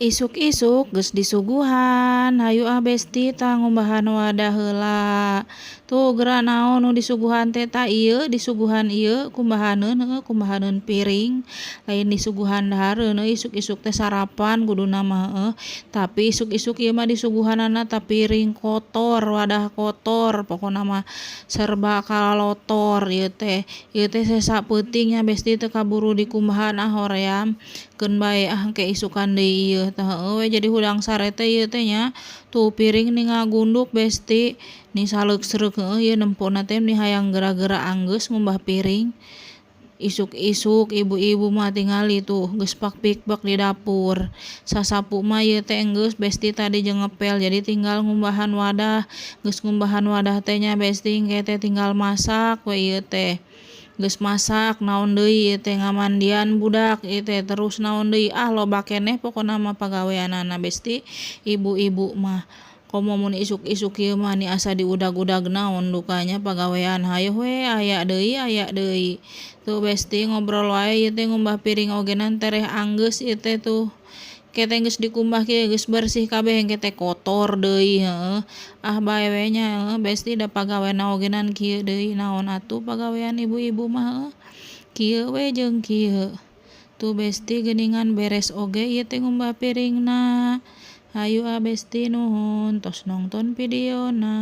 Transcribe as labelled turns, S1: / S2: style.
S1: Isuk-isuk geus disuguhan, hayu ah Besti tah ngumbahan wadah heula. Tuh geura naon nu disuguhan teh, tah ieu disuguhan ieu kumbahaneun, heueuh, kumbahaneun piring, lain disuguhan dahareun euy. Isuk-isuk teh sarapan kuduna mah, heueuh, tapi isuk-isuk ieu mah disuguhanana tah piring kotor, wadah kotor, pokona mah serba kalotor ieu teh. Ieu teh sesa peuting nya, Besti, teu kaburu dikumbahan. Ah, hoream, keun bae ah, engke isukan deui ieu tah. Heueuh we, jadi hudang sare teh ieu teh nya. Tuh piring ni ngagunduk, Besti, ni saleuk-sereuk. Heueuh, ieu nempona teh ni hayang geura-geura anggeus ngumbah piring. Isuk-isuk ibu-ibu mah tingali tuh geus pak-pik-pek di dapur. Sasapu mah ieu teh enggeus, Besti, tadi jeung ngepel, jadi tinggal ngumbahan wadah. Geus ngumbahan wadah teh nya, Besti, engke teh tinggal masak we ieu teh. Geus masak, naon deui ieu teh? Ngamandian budak ieu teh, terus naon deui? Ah, loba keneh pokona mah pagaweanana, Besti, ibu-ibu mah. Komo mun isuk-isuk ieu mah ni asa diudag-udag naon dukanya pagawean, hayoh we aya deui, aya deui. Tuh Besti, ngobrol wae ieu teh ngumbah piring oge tereh anggeus ieu teh. Tuh ke teh geus dikumbah kieu, geus bersih kabeh, engke teh kotor deui. Heueuh, ah, bae we nya. Heueuh, Besti, da pagaweanna oge kieu deui. Naon atuh pagawean ibu-ibu mah, heueuh, kieu we jeung kieu. Tuh Besti, geuningan beres oge ieu teh ngumbah piringna. Hayu ah, Besti, nuhun tos nongton videona.